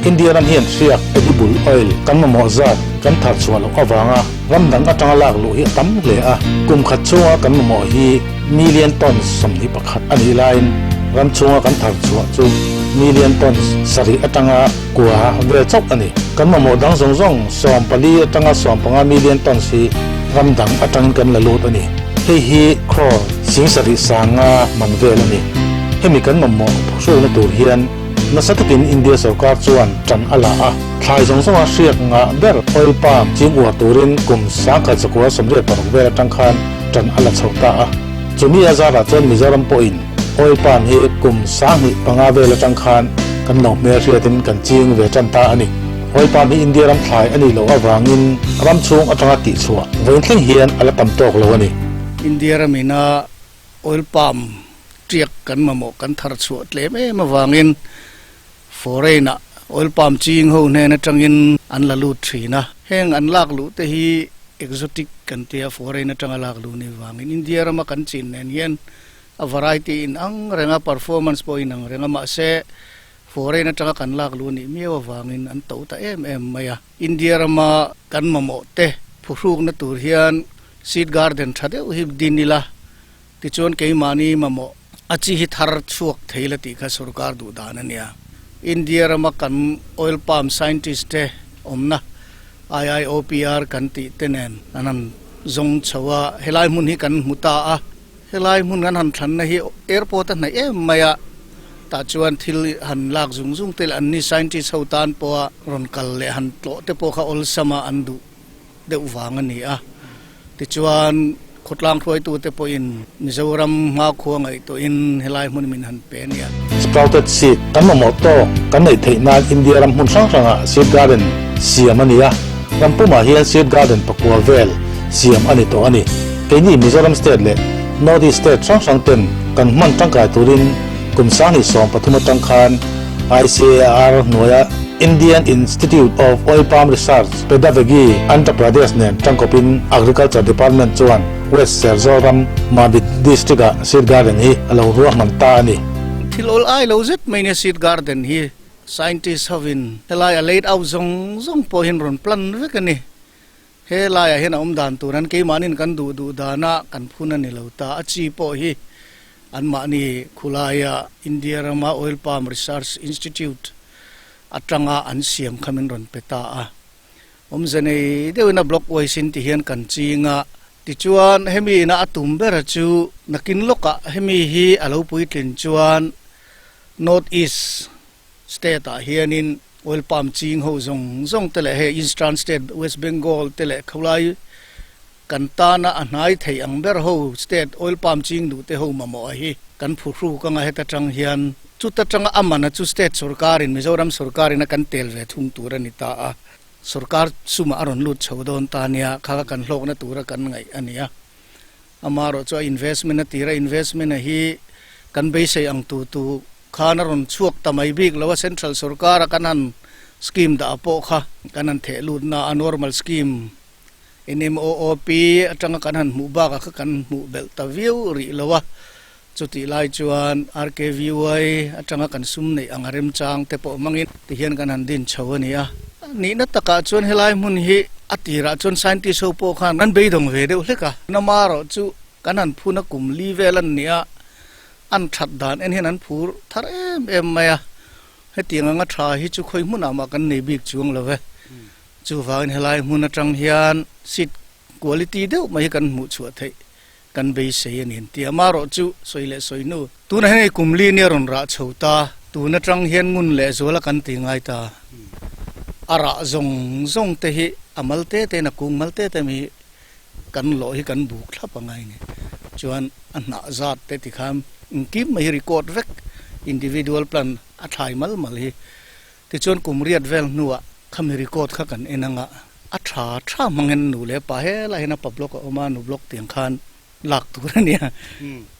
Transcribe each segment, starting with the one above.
India ram hian hriak, edible oil, kan mamawh zat kan thar chhuah loh avanga ram dang atanga lak luh hi a tam hle a. Kum khat chhunga kan mamawh hi million tons 21 a nih laiin ram chhunga kan thar chhuah chu million tons sarih atanga kua vel chauh a ni. Kan mamawh dang zawng zawng 14 atanga 15 million tons hi ram dang atangin kan la lut a ni. Hei hi crore 7000 sanga man vel a ni. Hemi kan mamawh phuhrukna tur hian nasa takin India sorkar chuan tan a la a. Thlai zawng zawnga hriak ngah ber oil palm ching uar turin kum 1986 vel atang khan tan a la chho ta a. Chumi a zarah chuan Mizoram pawhin oil palm hi kum 2005 vel atang khan kan lo hmelhriatin kan ching ve tan ta a ni. Oil palm hi India ram thlai a nih loh avangin ram chhung atanga tihchhuah vawiin thleng hian a la tam tawk lo a ni. India ramina oil palm tiak kan mamawh kan thar chhuah tlem em avangin foreign ah oil palm ching ho hnen atangin an la lut thin a. Heng an lak luh te hi exotic kan tia foreign atanga lak luh ni vangin India rama kan chin nen hian a variety in ang reng a, performance pawh in ang reng a, mahse foreign atanga kan lak luh nih miau avangin an to ta em em mai a. India rama kan mamawh te phuhrukna tur hian seed garden tha deuh hi din ila. Tichuan keimahni mamawh a chi hi thar chhuak thei la tih kha sorkar duh dan a nia. India rama kan oil palm scientist te awmna IIOPR kan tih te nen an han zawng chho a, helai hmun hi kan hmu ta a. Helai hmun kan han thlanna hi airport a hnaih em mai a, tah chuan thil han lak zung zung te leh anni scientist ho tan pawha rawn kal leh han tlawh te pawh kha awlsam a an duh deuh vang a ni a. Tichuan, khawtlang hruaitute pawhin Mizoram hmakhua ngaihtuahin helai hmun min han pe a nia. Sprouted seed kan mamawh tawk kan neih theih nan India ram hmun hrang hrangah seed garden siam a ni a, ram pumah hian seed garden pakua vel siam a ni tawh a ni. Keini Mizoram state leh North East state hrang hrang ten kan hman tangkai turin kum 2013 atang khan ICAR hnuaia Indian Institute of Oil Palm Research, Pedavegi, Andhra Pradesh nen tangkawpin Agriculture Department chuan West Serzawl ram Mamit District-ah Seed Garden hi a lo ruahman ta a ni. Thil awl ai lo zet mai nia Seed Garden hi scientist hovin helai a laid out zawng zawng pawh hian rawn plan vek a ni. He laiah hian a awm dan tur an keimahnin kan duh duh dana kan phun a ni lo ta. A chi pawh hi anmahni khulaia India rama Oil Palm Research Institute atanga an siam kha min rawn pe ta a. Awmze nei deuhin a block wise in ti hian kan ching a. Tichuan hemi ina a tum bera chu nakin lawkah hemi hi a lo puitlin chuan North East State ah hianin oil palm ching ho zawng zawng te leh hei Eastern State West Bengal te leh khawlai kan tana a hnai thei ang ber ho state oil palm ching duh te ho mamawh a hi kan phuhruk anga heta tang hian chuta tanga a mana chu state sorkarin Mizoram sorkarin a kan tel ve thung tur a ni ta a, sorkar sumah a rawn lut chho dawn ta nia kha kha kan hlawkna tura kan ngaih a ni a. Amaherawh chu a investment a tira investment a hi kan beisei ang tu tu khan a rawn chhuak ta mai bik lo a, central sorkar a kan han scheme dah pawh kha kan han theh lut na a, normal scheme NMOOP atanga kan han hmuh bakah kha kan hmuh belh ta viau rih lo a, chutih lai chuan RKVY atanga kan sum neih ang a remchang te pawh hmangin tihian kan han din chho a ni a. Nihna takah chuan helai hmun hi a tirah chuan scientist ho pawh khan an beidawng ve deuh hlek a, namarawh chu kan han phun a kum li vel an ni a, an that dan en hian an phur thar em em mai a, hetiang anga tha hi chu khawi hmunah mah kan nei bik chuang lo ve. Chuvangin helai hmun atang hian seed quality deuh mai hi kan hmuh chhuah theih kan beisei a ni an ti a. Amaherawh chu sawi leh sawi hnu tunah hian hei kum li nia rawn rah chho ta, tun atang hian ngun leh zuala kan ti ngai ta. A rah zawng zawng te hi a mal te te in a kung mal te te hi kan lawh hi kan buk thlap a ngai a ni. Chuan a hnah zat te tikhan engkim mai hi record vek individual plan a thlai mal mal hi. Tichuan kum riat vel hnuah khami record kha kan en anga a tha tha hmangin nu leh pa helai hian a pa block a awm a, nu block tiang khan lak tur a nia.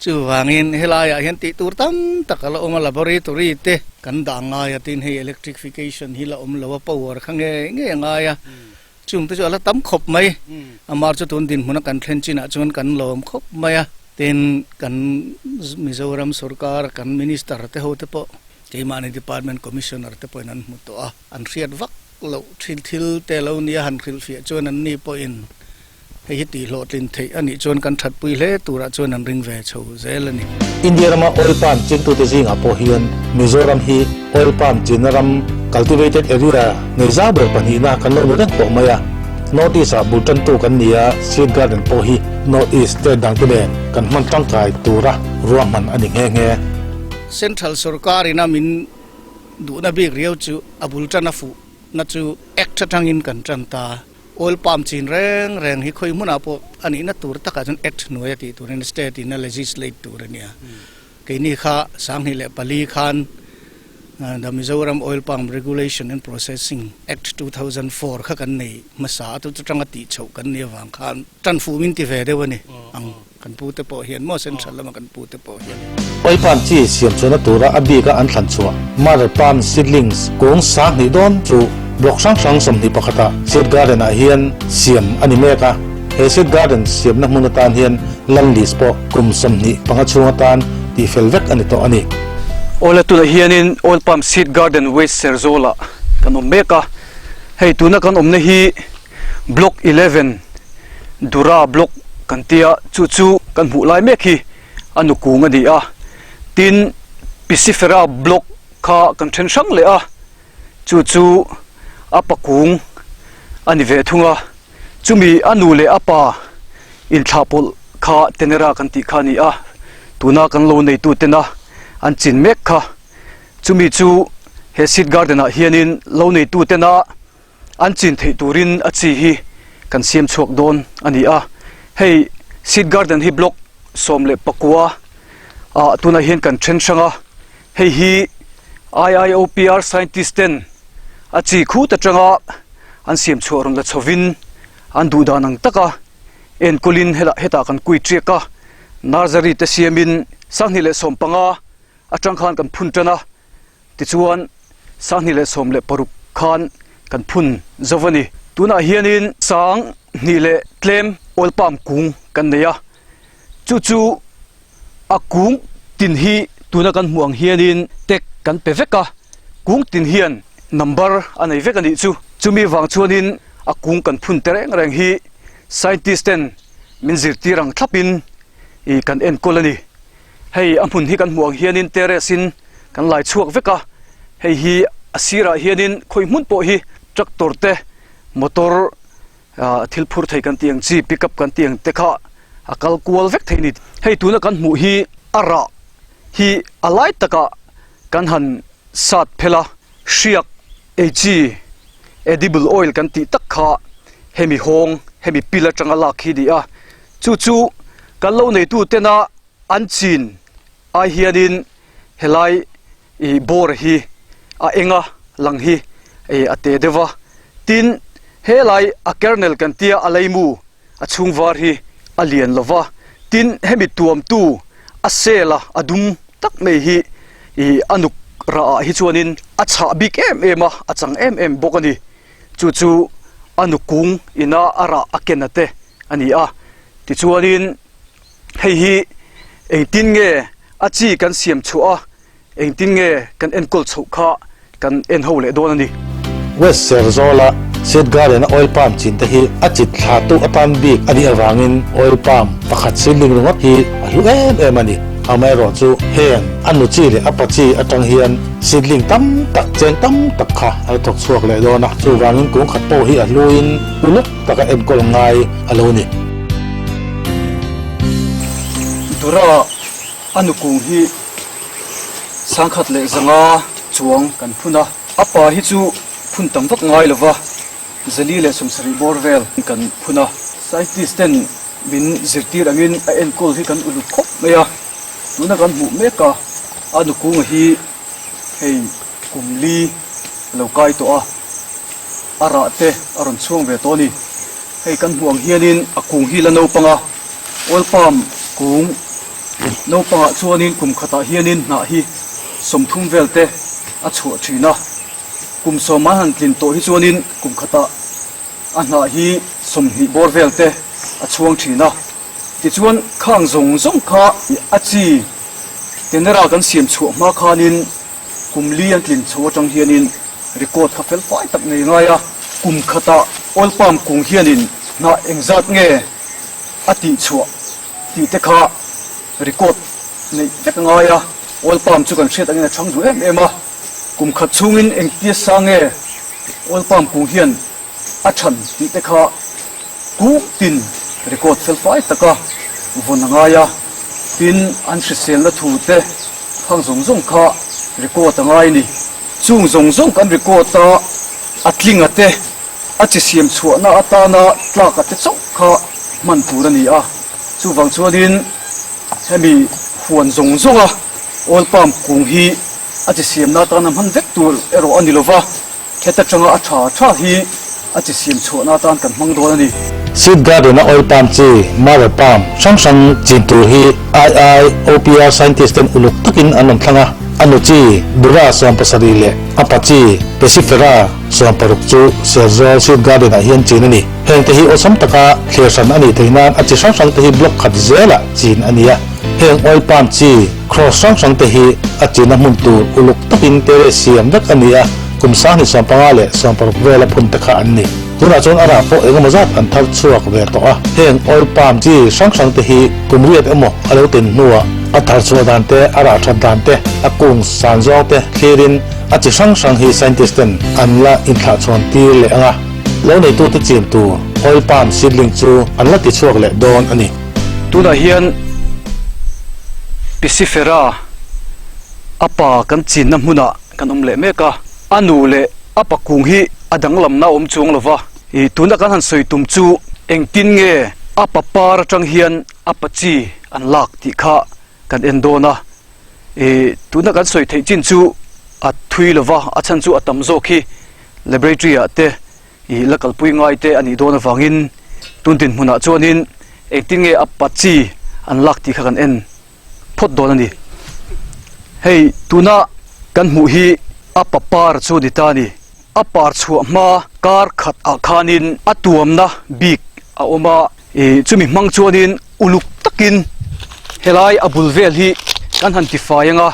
Chuvangin helaiah hian tih tur tam tak a la awm a, laboratory te kan dah ngai a, tin hei electrification hi la awm lo a, power kha ngei ngei a ngai a, chung te chu a la tam khawp mai. Amar chu tun dinhmuna kan thlen chinah chuan kan lawm khawp mai a, tin kan Mizoram sorkar kan minister te ho te pawh. Keimahni department commissioner te pawhin an hmu tawh a, an hriat vak loh thin thil te lo nia han hrilhfiah chuan anni pawhin hei hi tihhlawhtlin theih a nih chuan kan thatpui hle turah chuan an ring ve chho zel a ni. India rama oil palm chingtute zingah pawh hian Mizoram hi oil palm chinna ram cultivated area nei zau ber pahnihna kan lo ni reng tawh mai a. North East-ah bul tantu kan ni a, seed garden pawh hi North East state dangte nen kan hman tangkai tura ruahman a ni nghe nghe. Central sorkarin a min duhna bik riau chu a bul tan a fuh na chu Act atangin kan tan ta. Oil palm chin reng reng hi khawi hmunah pawh a nihna tur takah chuan Act hnuai a tih turin state in a legislate tur a nia. Keini kha 2004 khan The Mizoram Oil Palm Regulation and Processing Act 2004 kha kan nei hmasa a, chu atanga tih chhoh kan nih avang khan tan fuh min ti ve deuh a ni ang. Kan pu te pawh hian maw central lama kan pu te pawh hian. Oil palm chi siam chhuahna tura a bika an thlan chhuah mother palm seedlings kung 2000 dawn chu block hrang hrang 21 ah seed garden ah hian siam a ni mek a. He seed garden siamna hmun atan hian land lease pawh kum 25 chhung atan tihfel vek a ni tawh a ni. Awle tunah hianin oil palm seed garden West Serzawl ah kan awm mek a, hei tuna kan awmna hi Block 11 Dura Block kan tia chu chu kan hmuh lai mek hi a nu kung a ni a, tin Pisifera Block kha kan then hrang leh a, chu chu a pa kung a ni ve thung a, chumi a nu leh a pa inthlahpawlh kha Tenera kan tih kha a ni a, tuna kan lo neitu tena an chin mek kha, chumi chu he seed garden ah hianin lo neitu tena An chin theih turin a chi hi kan siam chhuak dawn a ni a, hei seed garden hi block 19 ah tunah hian kan then hrang a, hei hi IIOPR scientist ten a chi khut atanga an siam chhuah rawn la chhovin an duh dan ang taka enkawlin hetah kan kui tiak a, nursery te siamin 2015 atang khan kan phun tan a. Tichuan, 2016 khan kan phun zo a ni. Tunah hianin 2000 leh tlem oil palm kung kan nei a, chu chu a kung tin hi tuna kan hmuh ang hianin tag kan pe vek a, kung tin hian number a nei vek a nih chu. Chumi vang chuanin a kung kan phun te reng reng hi scientist ten min zirtir ang thlapin kan enkawl a ni. Hei a hmun hi kan hmuh ang hianin terrace in kan lai chhuak vek a, hei hi a sirah hianin khawi hmun pawh hi tractor te motor ah thil phur thei kan tih ang chi pickup kan tih ang te kha a kal kual vek thei a ni. Hei tuna kan hmuh hi a rah hi a lai takah kan han sat phel a, hriak ei chi edible oil kan tih tak kha hemi hawng hemi pil atanga lak hi a ni a, chu chu kan lo neitu tena an chin ai hianin helai ih bawr hi a enga lang hi ih a te deuh a, tin helai a kernel kan tia a leimu a chhung var hi a lian lo va, tin hemi tuamtu a sel a a dum tak mai hi ih a nuk rah ah hi chuanin a chhah bik em em a, a chang em em bawk a ni, chu chu a nukung ina a rah a ken a te a ni a, tichuanin. Hei hi engtin nge a chi kan siam chhuah a, engtin nge kan enkawl chhoh kha kan en ho leh dawn a ni. West Serzawl-a Seed Garden-a oil palm chin te hi a chit thlahtu atan bik a nih avangin oil palm pakhat seedling ringawt hi a hlu em em a ni. Amaherawhchu heng a nu chi leh a pa chi atang hian seedling tam tak, cheng tam tak kha a la thawk chhuak leh dawn a, chuvangin kung khat pawh hi a hluin uluk taka enkawl ngai a lo ni. Dura a nukung hi 1100 chuang kan phun a, a pa hi chu phun tam vak ngai lova 470 bawr vel kan phun a. Scientist ten min zirtir angin a enkawl hi kan uluk khawp mai a, tuna kan hmuh mek a, a nukunga hi hei kum li a lo kai tawh a, a rah te a rawn chhuang ve tawh a ni. Hei kan hmuh ang hianin a kung hi la naupang a, oil palm kung naupangah chuanin kum khatah hianin hnah hi 30 vel te a chhuah thin a, kum sawm an han tlin tawh hi chuanin kum khatah a hnah hi 20 bawr vel te a chhuang thin a. Tichuan khang zawng zawng kha a chi tenera kan siam chhuah hma khanin. Kum li an tlin chho atang hianin record kha fel fai tak nei ngai a, kum khatah oil palm kung hianin hnah engzat nge a tihchhuah tih te kha record neih vek a ngai a, oil palm chu kan hriat angin a chhang duh em em a, kum khat chhungin engtia sa nge oil palm kung hian a chhan tih te kha kum tin record fel fai taka vawn a ngai a, tin an hriselna thu te khang zawng zawng kha record a ngai a ni. Chung zawng zawng kan record a, a tlinga te, a chi siam chhuahna atana tlaka te chauh kha hman tur a ni a, chuvang chuanin hemi huan zawng zawnga oil palm kung hi a chi siamna atana hman vek tur erawh a ni lova, Heta tanga a tha tha hi a chi siam chhuahna atan kan hmang dawn a ni. Seed garden a oil palm chi, mother palm, hrang hrang chin tur hi IIOPR scientist ten uluk takin an rawn thlang a, a nu chi Dura 70 leh a pa chi Pesifera 60 chu Serzawl seed garden ah hian chin a ni. Heng te hi awlsam taka thlir hran a nih theih nan a chi hrang hrang te hi block khat zelah chin a ni a. Heng oil palm chi cross hrang hrang te hi a china hmun tur uluk takin tere siam vek a ni a, kum 2015 leh 16 vela phun te kha an ni. Tunah chuan a rah pawh engemaw zat an thar chhuak ve tawh a, heng oil palm chi hrang hrang te hi kum riat emaw a lo tin hnuah a thar chhuah dan te, a rah that dan te, a kung san zawng te thlirin a chi hrang hrang hi scientist ten an la inthlahchhawn tir leh ang a, lo neitute chin tur oil palm seedling chu an la ti chhuak leh dawn a ni. Tunah hian Pisifera a pa kan chinna hmunah kan awm leh mek a, a nu leh a pa kung hi a danglamna a awm chuang lo va, ih tuna kan han sawi tum chu engtin nge a pa par atang hian a pa chi an lak tih kha kan en dawn a, ih tuna kan sawi theih chin chu a thui lo va, a chhan chu a tam zawk hi laboratory ah te Ih la kalpui ngai te a nih dawn avangin tun dinhmunah chuanin engtin nge a pa chi an lak tih kha kan en phawt dawn a ni. Hei tuna kan hmuh hi a pa par chu ni ta a ni. A par chhuah hma kar khat ah khanin a tuamna bik a awm a, ih chumi hmang chuanin uluk takin helai a bul vel hi kan han tifai ang a,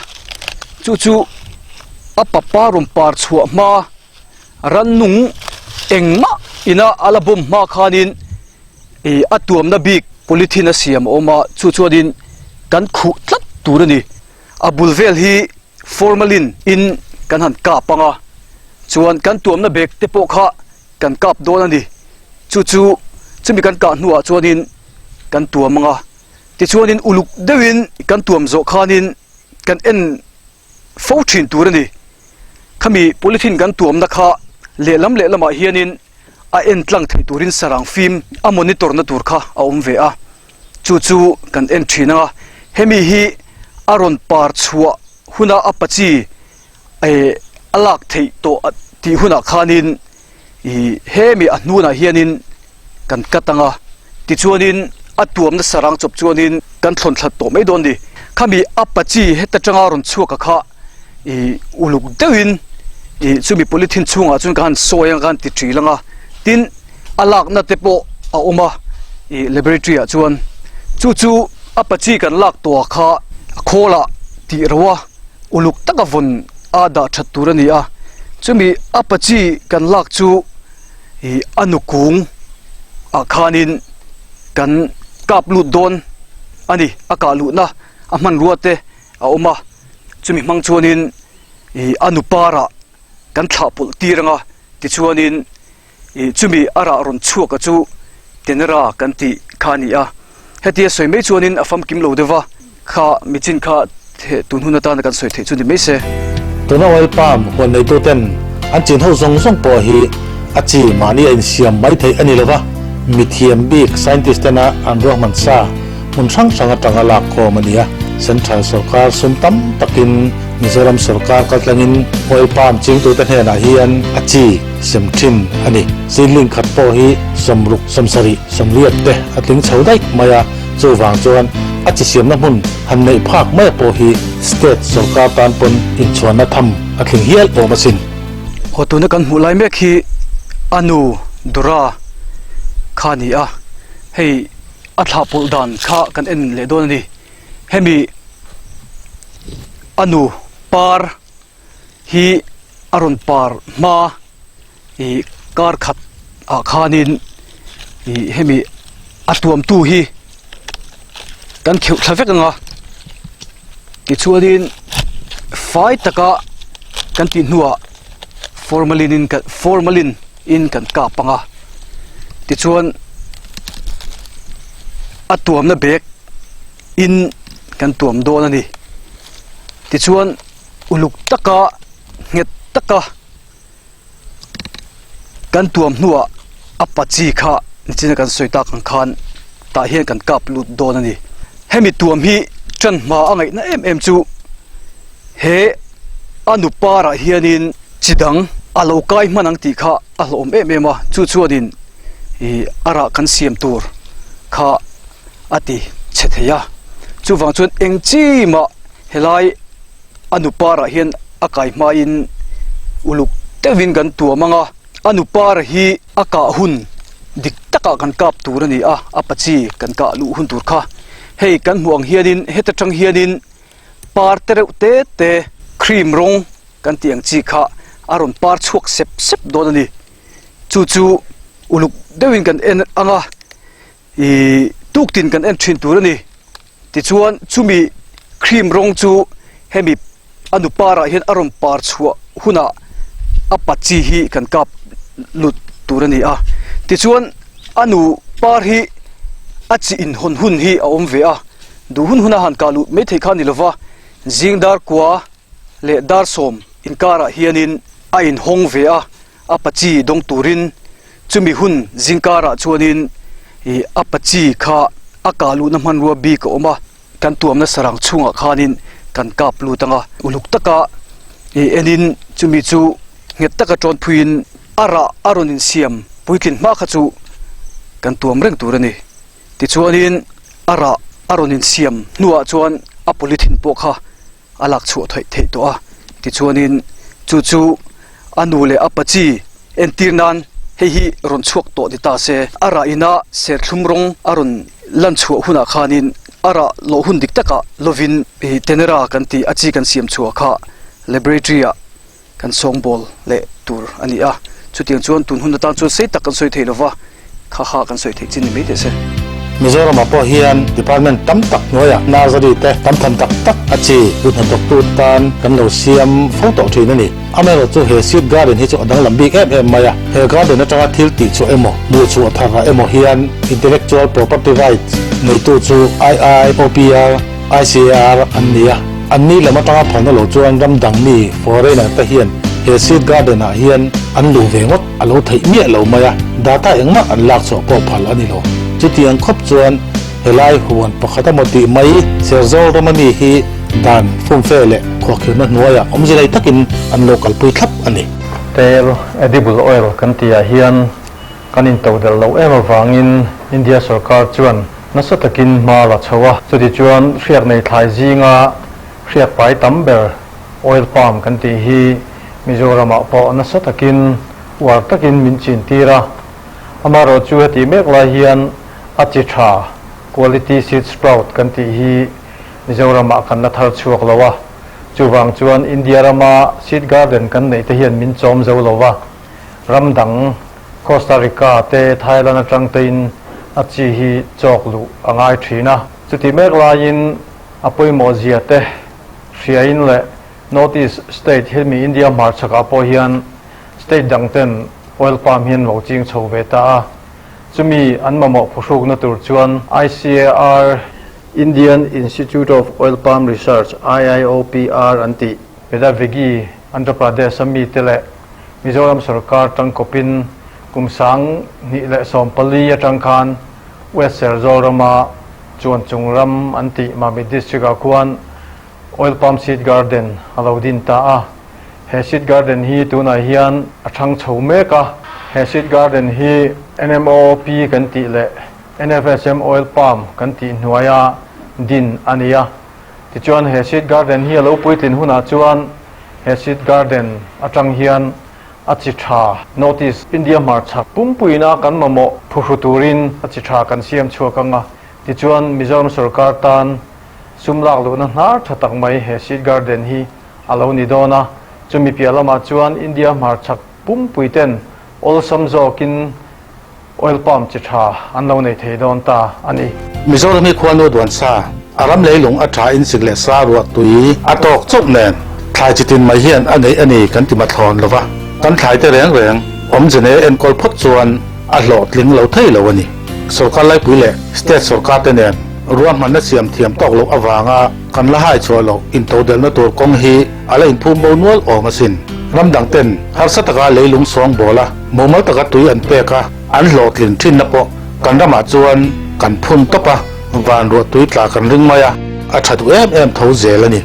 chu chu a pa par rawn par chhuah hma Rannung engmah ina a la bawm hma khanin ih a tuamna bik polythene a siam a awm a, chu chuanin kan khuh tlat tur a ni. A bul vel hi formalin in kan han kap ang a, chuan kan tuamna bag te pawh kha kan kap dawn a ni. Chu chu chumi kan kah hnuah chuanin kan tuam ang a, tichuanin uluk deuhin kan tuam zawh khanin kan en fo thin tur a ni. Khami polythene kan tuamna kha lehlam lehlamah hianin a en tlang theih turin sarang fim a monitor na tur kha a awm ve a, chu chu kan en thin ang a, hemi hi a rawn par chhuah huna a pachi eh a lak theih tawh tih hunah khanin ih hemi a hnunah hianin kan cut ang a, tichuanin a tuamna sarang chawp chuanin kan thlawn thlat tawh mai dawn a ni. Khami a pachi heta tanga rawn chhuak a kha ih uluk deuhin ih chumi polythene chhungah chuan ka han sawi ang ka han ti ṭil ang a, tin a lakna te pawh a awm a ih laboratory ah chuan chu chu a pachi kan lak tawh ah kha a khawlah tih ro a uluk taka vawn a dah ṭhat tur a ni a, chumi a pachi kan lak chu ih a nu kung ah khanin kan kap lut dawn a ni a kah luhna a hmanrua te a awm a chumi hmang chuanin ih a nu parah kan thlah pawlh tir ang a tichuanin ih chumi a rah rawn chhuak a chu tenera kan tih kha a ni a hetia sawi mai chuanin a famkim lo deuh va kha michin kha tun hun atana kan sawi theih chu ni mai se. Tuna oil palm huan neitu ten an chin ho zawng zawng pawh hi a chi mahni a insiam mai theih a ni lo va, mithiam bik scientist tena an ruahman sa hmun hrang hrang atanga lak khawm a ni a. Central sorkar sum tam takin Mizoram sorkar kaltlangin oil palm chingtute hnenah hian a chi sem thin a ni. Seedling khat pawh hi 60, 70, 80 te a tling chho daih mai a, chuvang chuan a chi siamna hmun han neih phak mai pawh hi state sorkar tan pawn inchhuanna tham a tling hial awm asin. Haw tuna kan hmuh lai mek hi a nu Dora kha a ni a, hei a thlah pawlh dan kha kan en leh dawn a ni. Hemi a nu par. hi a rawn par hma ih kar khat ah khanin ih hemi a tuamtu hi kan kheuh thla vek ang a tichuanin fai taka kan tih hnuah formalin in kan formalin in kan kap ang a tichuan a tuamna bag in kan tuam dawn a ni tichuan uluk taka nghet taka kan tuam hnuah a pa chi kha nichina kan sawi tak ang khan tah hian kan kap lut dawn a ni. Hemi tuam hi tan hma a ngaihna em em chu he a nu parah hianin chi dang a lo kai hman ang tih kha a hlawhawm em em a, chu chuanin ih a rah kan siam tur kha a ti chhe thei a. Chuvang chuan eng chi mah helai a nu parah hian a kai hmain uluk deuhin kan tuam ang a, a nu par hi a kah hun dik takah kan kap tur a ni a, a pachi kan kah luh hun tur kha. Hei kan hmuh ang hianin heta tang hianin par te reuh te te cream rawng kan tih ang chi kha a rawn par chhuak sep sep dawn a ni. Chu chu uluk deuhin kan en ang a, ih tuktin kan en thin tur a ni. Tichuan chumi cream rawng chu hemi a nu parah hian a rawn par chhuah hunah a pa chi hi kan kap lut tur a ni a. Tichuan a nu par hi a chi inhawn hun hi a awm ve a, duh hun huna han kah luh mai theih kha a ni lova, zing dar kua leh dar sawm inkarah hianin a inhawng ve a, a pa chi dawng turin chumi hun zingkarah chuanin ih a pa chi kha a kah luhna hmanrua bik a awm a, kan tuamna sarang chhungah khanin kan kap lut ang a, uluk taka ih enin chumi chu nghet taka tawn phuiin a rah a rawn insiam puitlin hma kha chu kan tuam reng tur a ni. Tichuanin a rah a rawn insiam hnuah chuan a polythene pawh kha a lak chhuah theih theih tawh a, tichuanin chu chu a nu leh a pa chi entir nan hei hi rawn chhuak tawh ni ta se, a rah ina serthlum rawng a rawn lan chhuah hunah khanin a rah lawh hun dik takah lovin tenera kan tih a chi kan siam chhuah kha laboratory ah kan sawngbawl leh tur a ni a, chutiang chuan tun hun atan chuan sei tak kan sawi thei lova, kha kha kan sawi theih chin ni mai teh se. Mizoramah pawh hian department tam tak hnuaiah nursery te tam tham tak tak a chi kut hnathawktu tan kan lo siam fo tawh thin a ni. Amaherawhchu he seed garden hi chu a danglam bik em em mai a, he garden atanga thil tih chhuah emaw, hmuh chhuah thar ah emaw hian intellectual property rights neitu chu IIOPR, ICAR an ni a. An ni lam atanga phalna lo chuan ram dang mi foreigner te hian he seed garden ah hian an luh ve ngawt a lo theih miah lo mai a, data engmah an lak chhuah pawh phal a ni lo. Chutiang khawp chuan helai huan pakhat emaw tih mai Serzawl rama mi hi dan fumfe leh khuahkhirhna hnuaiah awmzilei takin an lo kalpui thlap a ni. Tel, edible oil, kan tihah hian kan intodelh loh em avangin India sorkar chuan Nasa takin hma la chho a, chutichuan hriak nei thlai zinga hriak pai tam ber oil palm kan tih hi Mizoramah pawh nasa takin uar takin min chin tir a. Amaherawhchu chu heti mek lai hian a chi tha, quality seed sprout, kan tih hi Mizoramah kan la thar chhuak lo a. Chuvang chuan India rama seed garden kan neih te hian min chawm zo lo va, ram dang Costa Rica te Thailand atang tein a chi hi chawk luh a ngai thin a. Chutih mek laiin a pawimawh zia te hriain leh North East state hemi India hmarchhakah pawh hian state dang ten oil palm hian lo ching chho ve ta a. Chumi an mamawh phuhrukna tur chuan ICAR, Indian Institute of Oil Palm Research, IIOPR, an tih Pedavegi, Andhra Pradesh a mite leh Mizoram sorkar tangkawpin kum 2014 atang khan West Serzawl rama Chuanchung ram an tih Mamit District-ah khuan Oil Palm Seed Garden a lo din ta a. He Seed Garden hi tunah hian a thang chho mek a. He Seed Garden hi NMOP kan tih leh NFSM Oil Palm kan tih hnuaia din a ni a. Tichuan he Seed Garden hi a lo puitlin hunah chuan He seed garden atang hian a chi tha North East India hmarchhak pumpuina kan mamawh phuhru turin a chi tha kan siam chhuak ang a, tichuan Mizoram sorkar tan sum lak luhna hnar tha tak mai he seed garden hi a lo ni dawn a. Chumi piah lamah chuan India hmarchhak pumpui ten awlsam zawkin oil palm chi tha an lo nei thei dawn ta a ni. Mizoram hi khuanu duan sa, a ram leilung a tha in sik leh sa ruah tui a tawk chauh nen thlai chi tin mai hian a neih a ni kan ti mathlawn lova, kan thlai te reng reng awmze nei enkawl phawt chuan a hlawhtling lo thei lo a ni. Sorkar laipui leh state sorkar te nen ruahmanna siam thiam tawk loh avanga kan la hai chhuah loh intodelhna tur kawng hi a la inphum bo nual awm asin. Ram dang ten harsa taka leilung sawng bawl a, mumal taka tui an pek a, an hlawhtlin thinna pawh kan ramah chuan kan phun tawp a, van ruah tui tla kan ring mai a, a tha duh em em tho zel a ni.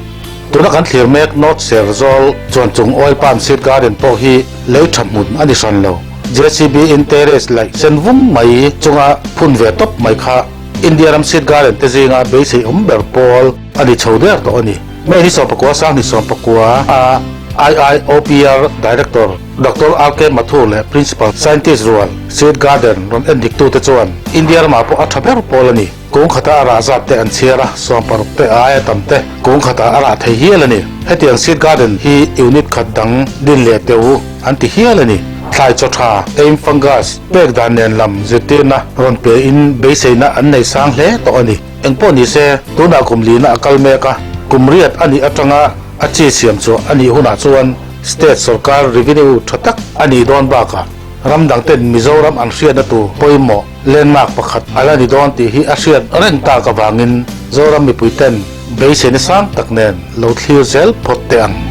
Tuna kan thlir mek North Serzawl chuan chung Oil Palm Seed Garden pawh hi lei tha hmun a ni hran lo. JCB in terrace laih sen vum mai chunga phun ve tawp mai kha India ram Seed Garden te zinga beisei awm ber pawl a ni chho der tawh a ni. May ni 11 sang ni 19 a IIOPR Director Doctor RK Mathur leh Principal Scientist rual Seed Garden rawn en diktute chuan India ramah pawh a tha ber pawl a ni. Kung khatah a rah zat te an chhiar a, 16 te aia tam te kung khatah a rah thei hial a ni. Hetiang Seed Garden hi unit khat dang din leh teh u an ti hial a ni. Thlai chaw tha, aim fungus, pek dan nen lam zirtirna rawn pe in beiseina an nei sang hle tawh a ni. Engpawh ni se, tunah kum lina a kal mek a, kum riat a nih atanga a chi siam chhuah a nih hunah chuan state sorkar revenue tha tak a nih dawn bakah ram dangten Mizoram an hriatna tur pawimawh landmark pakhat a la ni dawn tih hi a hriat reng tak avangin Zoram mipuiten beiseina sang tak nen lo thlir zel phawt teh ang.